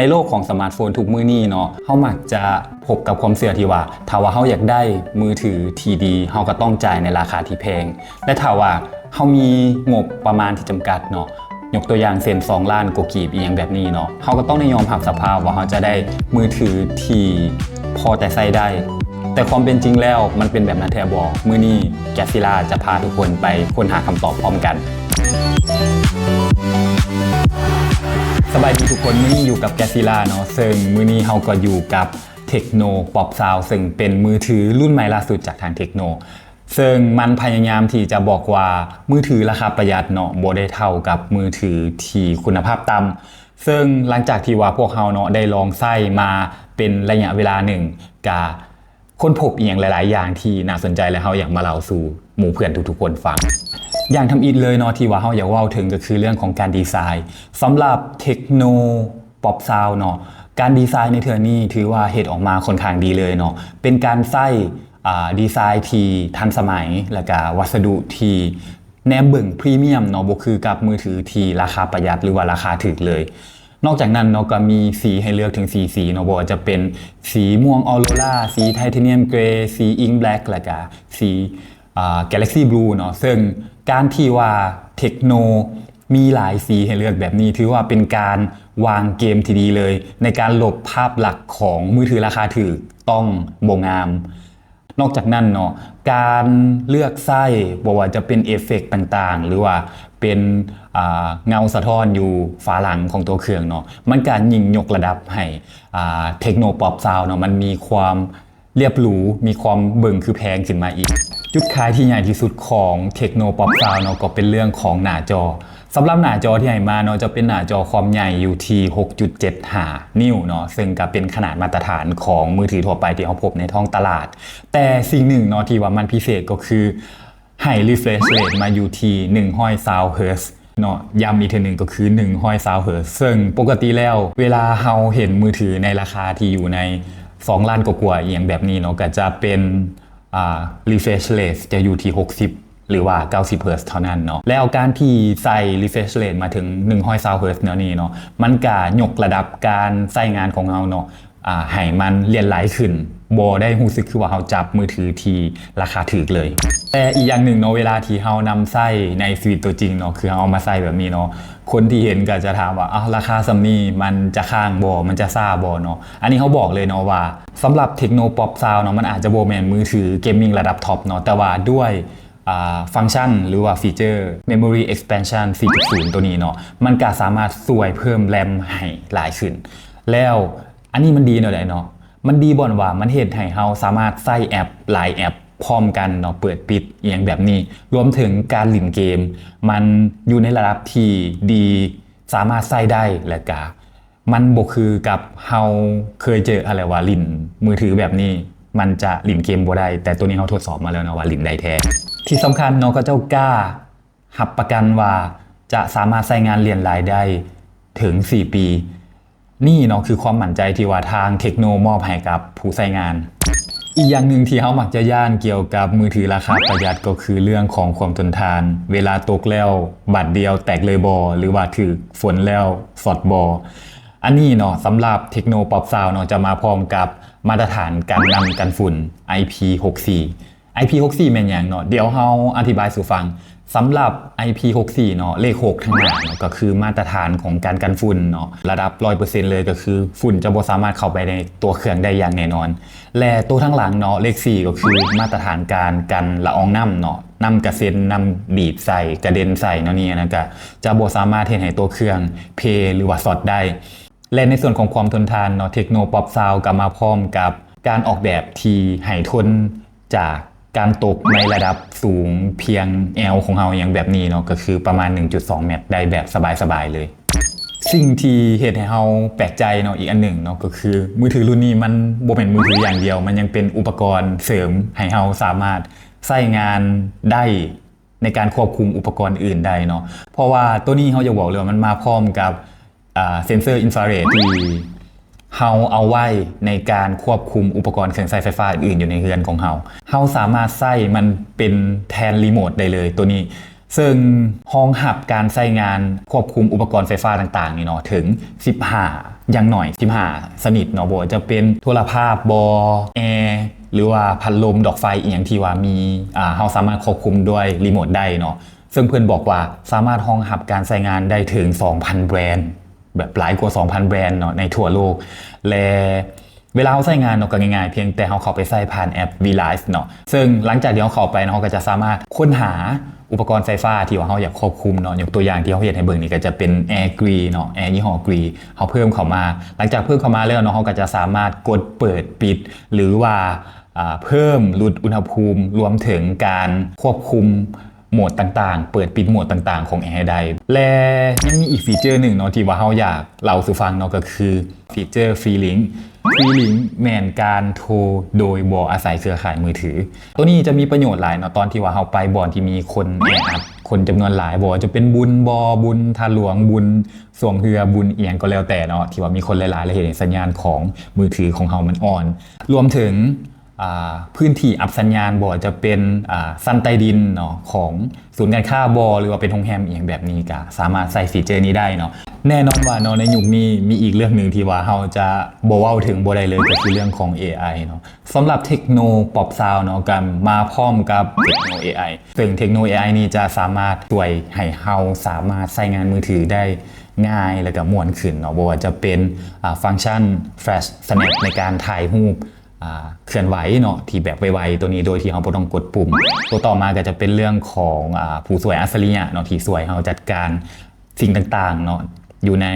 ໃນໂລກຂອງສະມາດໂຟນທຸກມື້ນີ້ເນາະ ເຮົາມັກຈະພົບກັບຄວາມເຊື່ອທີ່ວ່າ ຖ້າວ່າເຮົາຢາກໄດ້ມືຖືທີ່ດີ ເຮົາກໍຕ້ອງຈ່າຍໃນລາຄາທີ່ແພງ ແລະ ຖ້າວ່າເຮົາມີງົບປະມານທີ່ຈຳກັດເນາະ ຍົກຕົວຢ່າງເຊັ່ນ ສອງລ້ານກວ່າກີບ ອີ່ຫຍັງແບບນີ້ເນາະ ເຮົາກໍຕ້ອງໄດ້ຍອມຮັບສະພາບວ່າເຮົາຈະໄດ້ມືຖືທີ່ພໍແຕ່ໃຊ້ໄດ້. ແຕ່ຄວາມເປັນຈິງແລ້ວ ມັນເປັນແບບນັ້ນແທ້ບໍ່? ມື້ນີ້ Gazilla ຈະພາທຸກຄົນໄປຄົ້ນຫາຄຳຕອບພ້ອມກັນ. ສະບາຍດີທຸກຄົນ, ມື້ນີ້ຢູ່ກັບ Gazilla ເນາະ, ເຊິ່ງມື້ນີ້ເຮົາກໍຢູ່ກັບ Tecno Pop Sound ເຊິ່ງເປັນມືຖືລຸ້ນໃໝ່ລ່າສຸດຈາກທາງ Tecno ເຊິ່ງມັນພະຍາຍາມທີ່ຈະບອກວ່າມືຖືລາຄາປະຢັດເນາະ ບໍ່ໄດ້ເທົ່າກັບມືຖືທີ່ຄຸນນະພາບຕ່ຳ. ເຊິ່ງຫຼັງຈາກທີ່ວ່າພວກເຮົາເນາະ ໄດ້ລອງໃຊ້ມາເປັນໄລຍະເວລາໜຶ່ງ ກະຄົ້ນພົບອີ່ຫຍັງຫຼາຍໆຢ່າງທີ່ໜ້າສົນໃຈ ແລະ ເຮົາຢາກມາເລົ່າສູ່ໝູ່ເພື່ອນທຸກໆຄົນຟັງ. ຢ່າງທຳອິດເລີຍເນາະ ທີ່ວ່າເຮົາຢາກເວົ້າເຖິງກໍຄືເລື່ອງຂອງການດີໄຊ. ສຳລັບ Tecno Pop Sound ເນາະ ການດີໄຊໃນເທື່ອນີ້ຖືວ່າເຮັດອອກມາຄ່ອນຂ້າງດີເລີຍເນາະ ເປັນການໃຊ້ ອາ ດີໄຊທີ່ທັນສະໄໝ ແລະ ກະວັດສະດຸທີ່ ແນມເບິ່ງພຣີມຽມເນາະ ບໍ່ຄືກັບມືຖືທີ່ລາຄາປະຢັດ ຫຼືວ່າລາຄາຖືກເລີຍ. ນອກຈາກນັ້ນເນາະ ກໍມີສີໃຫ້ເລືອກເຖິງສີ່ສີເນາະ ບໍ່ວ່າຈະເປັນສີມ່ວງອອໂຣຣາ, ສີໄທເທນຽມເກຣ, ສີອິງແບລັກ ແລະກະສີ ອາ Galaxy Blue ເນາະ. ເຊິ່ງການທີ່ວ່າ Tecno ມີຫຼາຍສີໃຫ້ເລືອກແບບນີ້ ຖືວ່າເປັນການວາງເກມທີ່ດີເລີຍ ໃນການລົບພາບລັກຂອງມືຖືລາຄາຖືກຕ້ອງບໍ່ງາມ. ນອກຈາກນັ້ນເນາະ ການເລືອກໃຊ້ ບໍ່ວ່າຈະເປັນເອຟເຟັກຕ່າງໆ ຫຼືວ່າເປັນ ອາ ເງົາສະທ້ອນຢູ່ຝາຫຼັງຂອງຕົວເຄື່ອງເນາະ ມັນກະຍິ່ງຍົກລະດັບໃຫ້ ອາ Tecno Pop Sound ເນາະ ມັນມີຄວາມລຽບຫຼູ ມີຄວາມເບິ່ງຄືແພງຂຶ້ນມາອີກ. ຈຸດຂາຍທີ່ໃຫຍ່ທີ່ສຸດຂອງ Tecno Pop Sound ເນາະ ກໍເປັນເລື່ອງຂອງໜ້າຈໍ. ສຳລັບໜ້າຈໍທີ່ໃຫ້ມາເນາະ ຈະເປັນໜ້າຈໍຄວາມໃຫຍ່ຢູ່ທີ່ຫົກຈຸດເຈັດຫ້ານິ້ວເນາະ ເຊິ່ງກໍເປັນຂະໜາດມາດຕະຖານຂອງມືຖືທົ່ວໄປທີ່ເຮົາພົບໃນທ້ອງຕະຫຼາດ. ແຕ່ສິ່ງໜຶ່ງເນາະ ທີ່ວ່າມັນພິເສດກໍຄືໃຫ້ refresh rate ມາຢູ່ທີ່ໜຶ່ງຮ້ອຍຊາວເຮີດເນາະ ຢ້ຳອີກເທື່ອໜຶ່ງກໍຄືໜຶ່ງຮ້ອຍຊາວເຮີດ ເຊິ່ງປົກກະຕິແລ້ວເວລາເຮົາເຫັນມືຖືໃນລາຄາທີ່ຢູ່ໃນສອງລ້ານກວ່າໆ ອີ່ຫຍັງແບບນີ້ເນາະ ກໍຈະເປັນ ອາ refresh rate ຈະຢູ່ທີ່ຫົກສິບ ຫຼືວ່າເກົ້າສິບເຮີດເທົ່ານັ້ນເນາະ. ແລ້ວການທີ່ໃສ່ refresh rate ມາເຖິງໜຶ່ງຮ້ອຍຊາວເຮີດແນວນີ້ເນາະ ມັນກະຍົກລະດັບການໃຊ້ງານຂອງເຮົາເນາະ ອາ ໃຫ້ມັນຫຼຽນໄຫຼຂຶ້ນ ບໍ່ໄດ້ຮູ້ສຶກຄືວ່າເຮົາຈັບມືຖືທີ່ລາຄາຖືກເລີຍ. ແຕ່ອີກຢ່າງໜຶ່ງເນາະ ເວລາທີ່ເຮົານຳໃຊ້ໃນຊີວິດຕົວຈິງເນາະ ຄືເຮົາເອົາມາໃຊ້ແບບນີ້ເນາະ ຄົນທີ່ເຫັນກໍຈະຖາມວ່າ ອ້າວ ລາຄາສ່ຳນີ້ມັນຈະຄ້າງບໍ່? ມັນຈະຊ້າບໍ່ເນາະ? ອັນນີ້ເຮົາບອກເລີຍເນາະວ່າ ສຳລັບ Tecno Pop Sound ເນາະ ມັນອາດຈະບໍ່ແມ່ນມືຖືເກມມິງລະດັບທັອບເນາະ ແຕ່ວ່າດ້ວຍ ອາ ຟັງຊັນ ຫຼືວ່າຟີເຈີ Memory Expansion ສີ່ຈຸດສູນ ຕົວນີ້ເນາະ ມັນກະສາມາດຊ່ວຍເພີ່ມ RAM ໃຫ້ຫຼາຍຂຶ້ນ. ແລ້ວອັນນີ້ມັນດີແນວໃດເນາະ? ມັນດີບ່ອນວ່າມັນເຮັດໃຫ້ເຮົາສາມາດໃຊ້ແອັບຫຼາຍແອັບພ້ອມກັນເນາະ ເປີດປິດອີ່ຫຍັງແບບນີ້ ລວມເຖິງການຫຼິ້ນເກມ ມັນຢູ່ໃນລະດັບທີ່ດີ ສາມາດໃຊ້ໄດ້ ແລະກະ ມັນບໍ່ຄືກັບເຮົາເຄີຍເຈີຫັ້ນແຫຼະວ່າຫຼິ້ນມືຖືແບບນີ້ ມັນຈະຫຼິ້ນເກມບໍ່ໄດ້ ແຕ່ໂຕນີ້ເຮົາທົດສອບມາແລ້ວເນາະວ່າຫຼິ້ນໄດ້ແທ້. ທີ່ສຳຄັນເນາະ ເຂົາເຈົ້າກ້າຮັບປະກັນວ່າຈະສາມາດໃຊ້ງານຫຼຽນໄຫຼໄດ້ເຖິງສີ່ປີ. ນີ້ເນາະຄືຄວາມໝັ້ນໃຈທີ່ວ່າທາງ Tecno ມອບໃຫ້ກັບຜູ້ໃຊ້ງານ. ອີກຢ່າງໜຶ່ງທີ່ເຮົາມັກຈະຢ້ານກ່ຽວກັບມືຖືລາຄາປະຢັດ ກໍຄືເລື່ອງຂອງຄວາມທົນທານ. ເວລາຕົກແລ້ວບາດດຽວແຕກເລີຍບໍ່ ຫຼືວ່າຖືກຝົນແລ້ວຊັອດບໍ່? ອັນນີ້ເນາະ ສຳລັບ Tecno Pop Sound ເນາະ ຈະມາພ້ອມກັບມາດຕະຖານກັນນ້ຳກັນຝຸ່ນ ໄອພີຫົກສີ່. ໄອພີຫົກສີ່ ແມ່ນຫຍັງເນາະ? ດຽວເຮົາອະທິບາຍສູ່ຟັງ. ສຳລັບ ໄອພີຫົກສີ່ ເນາະ ເລກຫົກທາງໜ້າເນາະ ກໍຄືມາດຕະຖານຂອງການກັນຝຸ່ນເນາະ ລະດັບຮ້ອຍເປີເຊັນເລີຍ ກໍຄືຝຸ່ນຈະບໍ່ສາມາດເຂົ້າໄປໃນຕົວເຄື່ອງໄດ້ຢ່າງແນ່ນອນ. ແລະ ໂຕທາງຫຼັງເນາະ ເລກສີ່ ກໍຄືມາດຕະຖານການກັນລະອອງນ້ຳເນາະ ນ້ຳກະເຊັນ ນ້ຳດີດໃສ່ ກະເດັນໃສ່ແນວນີ້ ອັນນັ້ນກະຈະບໍ່ສາມາດເຮັດໃຫ້ຕົວເຄື່ອງເພ ຫຼືວ່າຊັອດໄດ້. ແລະ ໃນສ່ວນຂອງຄວາມທົນທານເນາະ Tecno Pop Sound ກໍມາພ້ອມກັບການອອກແບບທີ່ໃຫ້ທົນຈາກການຕົກໃນລະດັບສູງພຽງແອວຂອງເຮົາ ຫຍັງແບບນີ້ເນາະ ກໍຄືປະມານໜຶ່ງຈຸດສອງແມັດ ໄດ້ແບບສະບາຍໆເລີຍ. ສິ່ງທີ່ເຮັດໃຫ້ເຮົາແປກໃຈເນາະ ອີກອັນໜຶ່ງເນາະ ກໍຄືມືຖືລຸ້ນນີ້ມັນບໍ່ແມ່ນມືຖືຢ່າງດຽວ ມັນຍັງເປັນອຸປະກອນເສີມໃຫ້ເຮົາສາມາດໃຊ້ງານໄດ້ ໃນການຄວບຄຸມອຸປະກອນອື່ນໄດ້ເນາະ ເພາະວ່າໂຕນີ້ເຮົາຢາກບອກເລີຍວ່າມັນມາພ້ອມກັບ ອາ ເຊັນເຊີອິນຟາເຣດທີ່ເຮົາເອົາໄວ້ໃນການຄວບຄຸມອຸປະກອນເຄື່ອງໃຊ້ໄຟຟ້າອື່ນໆຢູ່ໃນເຮືອນຂອງເຮົາ. ເຮົາສາມາດໃຊ້ມັນເປັນແທນຣີໂມດໄດ້ເລີຍ. ໂຕນີ້ ເຊິ່ງຮອງຮັບການໃຊ້ງານຄວບຄຸມອຸປະກອນໄຟຟ້າຕ່າງໆນີ້ເນາະ ເຖິງສິບຫ້າ ຢ່າງໜ້ອຍສິບຫ້າຊະນິດເນາະ, ບໍ່ວ່າຈະເປັນໂທລະພາບບໍ ແອ ຫຼືວ່າພັດລົມ ດອກໄຟ ອີ່ຫຍັງທີ່ວ່າມີ ອ່າ ເຮົາສາມາດຄວບຄຸມດ້ວຍຣີໂມດໄດ້ເນາະ. ເຊິ່ງເພິ່ນບອກວ່າສາມາດຮອງຮັບການໃຊ້ງານໄດ້ເຖິງສອງພັນແບຣນ ແບບຫຼາຍກວ່າສອງພັນແບຣນເນາະ ໃນທົ່ວໂລກ ແລະ ເວລາເຮົາໃຊ້ງານເນາະ ກໍງ່າຍໆ ພຽງແຕ່ເຮົາເຂົ້າໄປໃຊ້ຜ່ານແອັບ V-Live ເນາະ. ເຊິ່ງຫຼັງຈາກທີ່ເຮົາເຂົ້າໄປເນາະ ເຮົາກໍຈະສາມາດຄົ້ນຫາອຸປະກອນໄຟຟ້າທີ່ວ່າເຮົາຢາກຄວບຄຸມເນາະ, ຍົກຕົວຢ່າງທີ່ເຮົາເຮັດໃຫ້ເບິ່ງນີ້ ກໍຈະເປັນແອ Gree ເນາະ, ແອຍີ່ຫໍ້ Gree ເຮົາເພີ່ມເຂົ້າມາ. ຫຼັງຈາກເພີ່ມເຂົ້າມາແລ້ວເນາະ ເຮົາກໍຈະສາມາດກົດເປີດປິດ ຫຼືວ່າ ອ່າ ເພີ່ມຫຼຸດອຸນຫະພູມ ລວມເຖິງການຄວບຄຸມໂໝດຕ່າງໆ ເປີດປິດໂໝດຕ່າງໆຂອງແອໃຫ້ໄດ້. ແລະ ຍັງມີອີກຟີເຈີໜຶ່ງເນາະ ທີ່ວ່າເຮົາຢາກເລົ່າສູ່ຟັງເນາະ ກໍຄືຟີເຈີ Free Link. Free Link ແມ່ນການໂທໂດຍບໍ່ອາໄສເຄືອຂ່າຍມືຖື. ໂຕນີ້ຈະມີປະໂຫຍດຫຼາຍເນາະ ຕອນທີ່ວ່າເຮົາໄປບ່ອນທີ່ມີຄົນແອອັດ ຄົນຈຳນວນຫຼາຍ, ບໍ່ວ່າຈະເປັນບຸນບໍ່ ບຸນທາດຫຼວງ ບຸນຊ່ວງເຮືອ ບຸນອີ່ຫຍັງກໍແລ້ວແຕ່ເນາະ ທີ່ວ່າມີຄົນຫຼາຍໆ ແລະ ເຮັດໃຫ້ສັນຍານຂອງມືຖືຂອງເຮົາມັນອ່ອນ. ລວມເຖິງ ອ່າ ພື້ນທີ່ອັບສັນຍານ ບໍ່ວ່າຈະເປັນ ອ່າ ຊັ້ນໃຕ້ດິນເນາະ ຂອງສູນການຄ້າບໍ ຫຼືວ່າເປັນໂຮງແຮມອີ່ຫຍັງແບບນີ້ ກໍສາມາດໃຊ້ຟີເຈີນີ້ໄດ້ເນາະ. ແນ່ນອນວ່າເນາະ ໃນຍຸກນີ້ມີອີກເລື່ອງໜຶ່ງທີ່ວ່າເຮົາຈະບໍ່ເວົ້າເຖິງບໍ່ໄດ້ເລີຍ ກໍຄືເລື່ອງຂອງ ເອໄອ ເນາະ. ສຳລັບ Techno Pop Sound ເນາະ ກໍມາພ້ອມກັບ Techno ເອໄອ ເຊິ່ງ Techno ເອໄອ ນີ້ຈະສາມາດຊ່ວຍໃຫ້ເຮົາສາມາດໃຊ້ງານມືຖືໄດ້ງ່າຍ ແລະ ກໍມ່ວນຂຶ້ນເນາະ, ບໍ່ວ່າຈະເປັນ ອ່າ ຟັງຊັນ Flash Snap ໃນການຖ່າຍຮູບ ອ່າ ເຄື່ອນໄຫວເນາະ ທີ່ແບບໄວໆ ໂຕນີ້ໂດຍທີ່ເຮົາບໍ່ຕ້ອງກົດປຸ່ມ. ໂຕຕໍ່ມາກໍຈະເປັນເລື່ອງຂອງ ອ່າ ຜູ້ຊ່ວຍອັດສະລິຍະເນາະ ທີ່ຊ່ວຍເຮົາຈັດການສິ່ງຕ່າງໆເນາະ ຢູ່ໃນ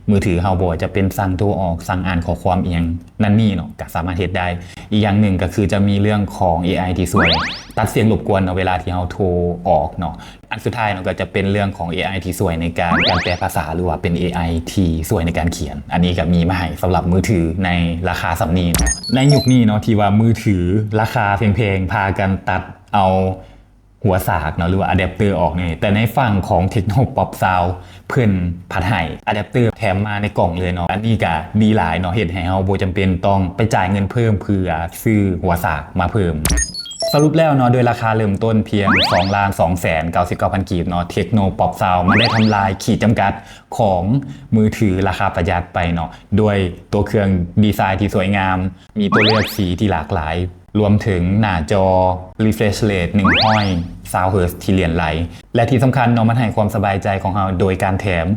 ມືຖືເຮົາ, ບໍ່ວ່າຈະເປັນສັ່ງໂທອອກ ສັ່ງອ່ານຂໍ້ຄວາມອີ່ຫຍັງນັ້ນນີ້ເນາະ ກໍສາມາດເຮັດໄດ້. ອີກຢ່າງໜຶ່ງກໍຄືຈະມີເລື່ອງຂອງ ເອໄອ ທີ່ຊ່ວຍຕັດສຽງລົບກວນເນາະ ເວລາທີ່ເຮົາໂທອອກເນາະ. ອັນສຸດທ້າຍເນາະ ກໍຈະເປັນເລື່ອງຂອງ ເອໄອ ທີ່ຊ່ວຍໃນການ ການແປພາສາ ຫຼືວ່າເປັນ ເອໄອ ທີ່ຊ່ວຍໃນການຂຽນ. ອັນນີ້ກໍມີມາໃຫ້ສຳລັບມືຖືໃນລາຄາສ່ຳນີ້ເນາະ. ໃນຍຸກນີ້ເນາະ ທີ່ວ່າມືຖືລາຄາແພງໆ ພາກັນຕັດເອົາຫົວສາກເນາະ ຫຼືວ່າອາແດັບເຕີອອກນີ້, ແຕ່ໃນຝັ່ງຂອງ Techno Pop Sound ເພິ່ນພັດໃຫ້ອາແດັບເຕີແຖມມາໃນກ່ອງເລີຍເນາະ. ອັນນີ້ກໍດີຫຼາຍເນາະ, ເຮັດໃຫ້ເຮົາບໍ່ຈຳເປັນຕ້ອງໄປຈ່າຍເງິນເພີ່ມເພື່ອຊື້ຫົວສາກມາເພີ່ມ. ສະຫຼຸບແລ້ວເນາະ ໂດຍລາຄາເລີ່ມຕົ້ນພຽງສອງລ້ານສອງແສນເກົ້າສິບເກົ້າພັນກີບເນາະ, Techno Pop Sound ມັນໄດ້ທຳລາຍຂີດຈຳກັດຂອງມືຖືລາຄາປະຢັດໄປເນາະ ດ້ວຍຕົວເຄື່ອງດີໄຊທີ່ສວຍງາມ, ມີຕົວເລືອກສີທີ່ຫຼາກຫຼາຍ, ລວມເຖິງໜ້າຈໍ refresh rate ໜຶ່ງຮ້ອຍຊາວເຮີດທີ່ຫຼຽນໄຫຼ ແລະ ທີ່ສຳຄັນເນາະ ມັນໃຫ້ຄວາມສະບາຍໃຈຂອງເຮົາໂດຍການແຖມ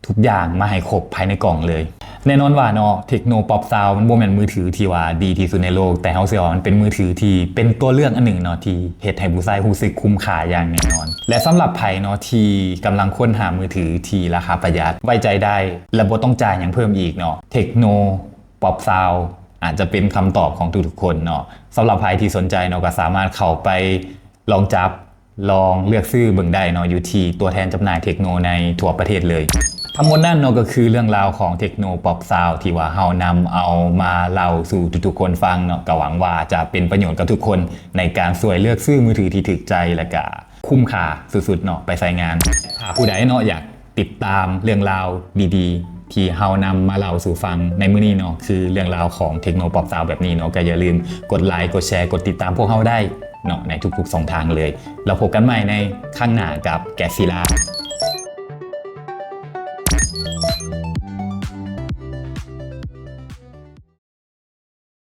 ທຸກຢ່າງມາໃຫ້ຄົບພາຍໃນກ່ອງເລີຍ. ແນ່ນອນວ່າເນາະ Techno Pop Sound ມັນບໍ່ແມ່ນມືຖືທີ່ວ່າດີທີ່ສຸດໃນໂລກ, ແຕ່ເຮົາເຊື່ອວ່າມັນເປັນມືຖືທີ່ເປັນຕົວເລືອກອັນໜຶ່ງເນາະ ທີ່ເຮັດໃຫ້ຜູ້ໃຊ້ຮູ້ສຶກຄຸ້ມຄ່າຢ່າງແນ່ນອນ. ແລະ ສຳລັບໃຜເນາະ ທີ່ກຳລັງຄົ້ນຫາມືຖືທີ່ລາຄາປະຢັດ, ໄວ້ໃຈໄດ້ ແລະ ບໍ່ຕ້ອງຈ່າຍຫຍັງເພີ່ມອີກເນາະ, Techno Pop Sound ອາດຈະເປັນຄຳຕອບຂອງທຸກໆຄົນເນາະ. ສຳລັບໃຜທີ່ສົນໃຈເນາະ ກໍສາມາດເຂົ້າໄປລອງຈັບ ລອງເລືອກຊື້ເບິ່ງໄດ້ເນາະ ຢູ່ທີ່ຕົວແທນຈຳໜ່າຍ Techno ໃນທົ່ວປະເທດເລີຍ. ທັງໝົດນັ້ນເນາະ ກໍຄືເລື່ອງລາວຂອງ Techno Pop Sound ທີ່ວ່າເຮົານຳເອົາມາເລົ່າສູ່ທຸກໆຄົນຟັງເນາະ. ກໍຫວັງວ່າຈະເປັນປະໂຫຍດກັບທຸກຄົນ ໃນການຊ່ວຍເລືອກຊື້ມືຖືທີ່ຖືກໃຈ ແລະ ກະຄຸ້ມຄ່າສຸດໆເນາະ ໄປໃຊ້ງານ. ຖ້າຜູ້ໃດເນາະ ຢາກຕິດຕາມເລື່ອງລາວດີໆ ທີ່ເຮົານຳມາເລົ່າສູ່ຟັງໃນມື້ນີ້ເນາະ ຄືເລື່ອງລາວຂອງ Techno Pop Sound ແບບນີ້ເນາະ, ກໍຢ່າລືມກົດໄລ ກົດແຊ ກົດຕິດຕາມພວກເຮົາໄດ້ ເນາະ ໃນທຸກໆຊ່ອງທາງເລີຍ. ແລ້ວພົບກັນໃໝ່ໃນຄັ້ງໜ້າກັບ Gazilla.